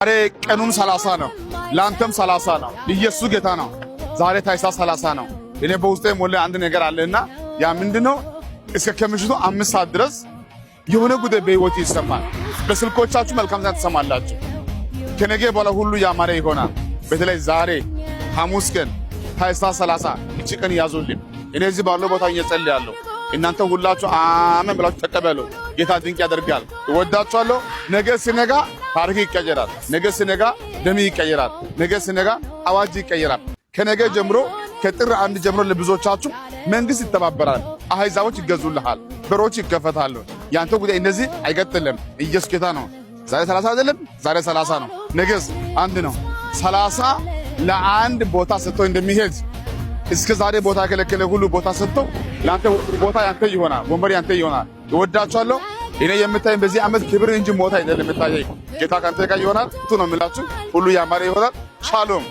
ዛሬ ቀኑም 30 ነው፣ ለአንተም 30 ነው። ኢየሱስ ጌታ ነው። ዛሬ ታኅሳስ 30 ነው። እኔ በውስጤ ሞላ አንድ ነገር አለና ያ ምንድነው? እስከ ከምሽቱ 5 ሰዓት ድረስ የሆነ ጉዳይ በህይወት ይሰማል። በስልኮቻችሁ መልካም ዜና ትሰማላችሁ። ከነገ በኋላ ሁሉ ያማረ ይሆናል። በተለይ ዛሬ ሐሙስ ቀን ታኅሳስ 30፣ እቺ ቀን ያዙልኝ። እኔ እዚህ ባለው ቦታ እየጸልያለሁ። እናንተ ሁላችሁ አሜን ብላችሁ ተቀበሉ። ጌታ ድንቅ ያደርጋል። እወዳችኋለሁ። ነገ ሲነጋ ታሪክ ይቀየራል። ነገ ሲነጋ ደም ይቀየራል። ነገ ሲነጋ አዋጅ ይቀየራል። ከነገ ጀምሮ፣ ከጥር 1 ጀምሮ ለብዙዎቻችሁ መንግስት ይተባበራል። አህዛቦች ይገዙልሃል። በሮች ይከፈታሉ። ያንተ ጉዳይ እንደዚህ አይቀጥልም። ኢየሱስ ጌታ ነው። ዛሬ 30 አይደለም፣ ዛሬ 30 ነው። ነገስ 1 ነው። 30 ለአንድ ቦታ ሰጥቶ እንደሚሄድ፣ እስከ ዛሬ ቦታ የከለከለ ሁሉ ቦታ ሰጥቶ ለአንተ ቦታ ያንተ ይሆናል፣ ወንበር ያንተ ይሆናል። እወዳችኋለሁ። እኔ የምታየኝ በዚህ ዓመት ክብር እንጂ ሞት አይደለም የምታየኝ። ጌታ ካንተ ጋር ይሆናል። እቱ ነው የምላችሁ። ሁሉ ያማረ ይሆናል። ሻሎም።